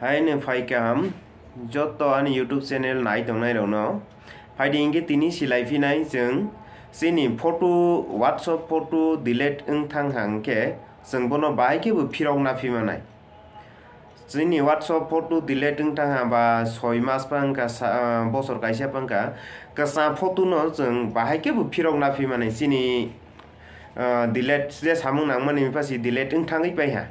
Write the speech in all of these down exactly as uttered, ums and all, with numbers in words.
Haino phai kaham joto ani YouTube channel nai tongnai rokno. Phaidi hinkhe tini silai phinai chwng chini photo, WhatsApp photo delete wng thang hang khe chwng bono bahai khe bo phirok na phi manai. Chini WhatsApp photo delete wng thang ha ba soi mas pa wngkha sa, ah, bosor kaisa pa wngkha, kwcham photo no chwng bahai khe bo phirok na phi manai chini, ah, delete je samung nangmani pasi delete wng thangwi pai ha.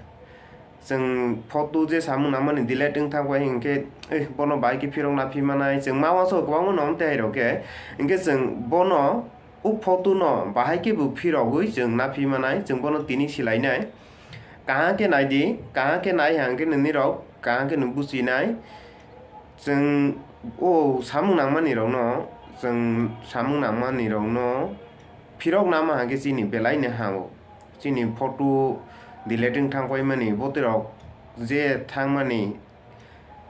Chwng photo je samung nangmani delete wng thang bai hinkhe, eh, bono bahai khe phirok na phi manai. Chwng ma uansukgo kwbangma no tei hai rok khe. Hinkhe chwng bono o photo no bahai khe bo phirogwi chwng na phi manai. Chwng bono tini silainai. Kaham khe nai di, kaham khe nai hang khe nini rok kaham khe no buchinai. Chwng o samung nangmani rokno, chwng samung nangmani rokno phirok na ma hang khe chini belai no hango. Chini photo delete wng thang pai mani, bwtwi rok je thang mani,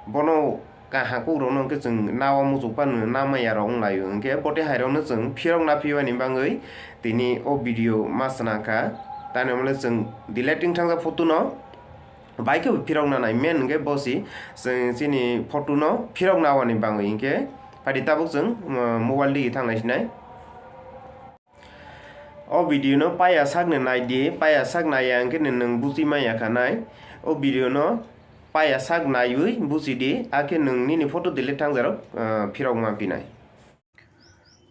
bono kaham kuk rokno hwnkhe chwng na o muchuk phano na maya rok wng lai o, hwnkhe bwtwi hai rokno chwng phirok na phi bani bagwi tini o video ma swnam kha. Tamni hwnle chwng delete wng thang jak photo no bai khe bo phirok na nai, main hwnkhe bo si chwng chini photo no phirok na o ni bagwi, hwnkhe phaidi tabuk chwng, uh, mobile digi thang nai sinai. O video no paya sak ni nai di, paya sak nai ya hwnkhe nwng buchi maya kha nai. O video no paya sak naiwi buchi di, akhe nwng nini photo delete thang jarok, ah, phirok ma phi nai.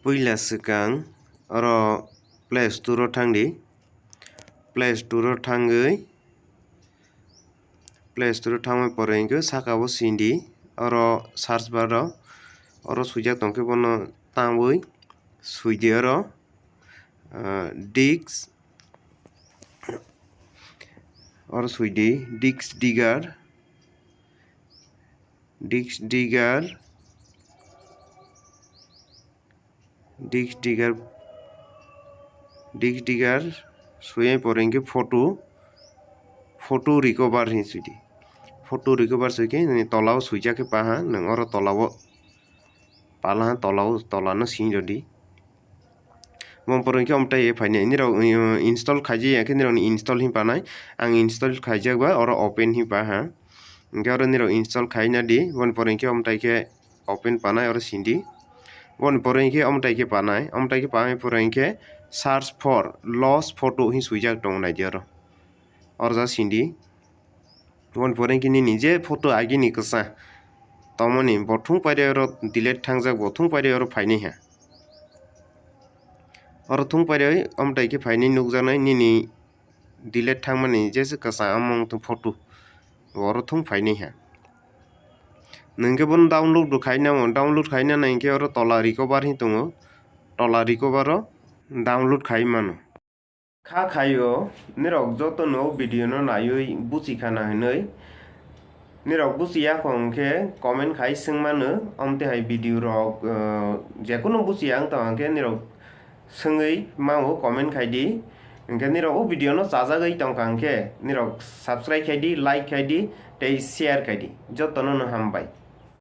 Puila swkang oro Play Store o thang di. Play Store o thangwi Play Store o thangwi pore hinkhe saka o sindi, oro search bar o, oro swijak tongkhe bono tangwi swidi oro, ah, disk, oro swidi disk digger, disk digger, disk digger, disk digger swiwi pore hinkhe photo, photo recover hinwi swidi. Photo recover swikhe nini tola o swijak khe paha, nwng oro tola o pala, tola o, tola no sing rwdi. Boni pore hinkhe omtai phainai nirok, uh, install khaijak ya khe nirok ni install hinwi panai. Ang install khaijak ba oro open hinwi paha. Hinkhe oro nirok install khaina di, boni pore hinkhe omtai khe open panai oro sindi. Boni pore hinkhe omtai khe panai, omtai khe panai pore hinkhe search for lost photo hinwi swijak tongo nai di oro. Oro ja sindi. Boni pore hinkhe nini je photo agini kwcham tongmani bo thung paide oro delete thangjak, bo thung paide oro phainai ha. Oro thung paide omtai khe phainai nukjaknai nini delete thangmani je se kwcham among tong photo bo oro thung phainai ha. Nwng khe bono download bo khaina, download khaina nai hinkhe oro tola recover hin tongo, tola recover o download khai mano. Kha khaio, nirok joto no video no naiwi buchi khana hinwi. Nirok buchi ya kho hwnkhe comment khai swng mano, omte hai video rok, uh, jekunu buchi ya wng tong hwnkhe nirok swngwi mao comment khai di. Hwnkhe nirok o video no chajagwi tong kha hwnkhe nirok subscribe khai di, like khai di, tei share khai di. Joto no no hambai.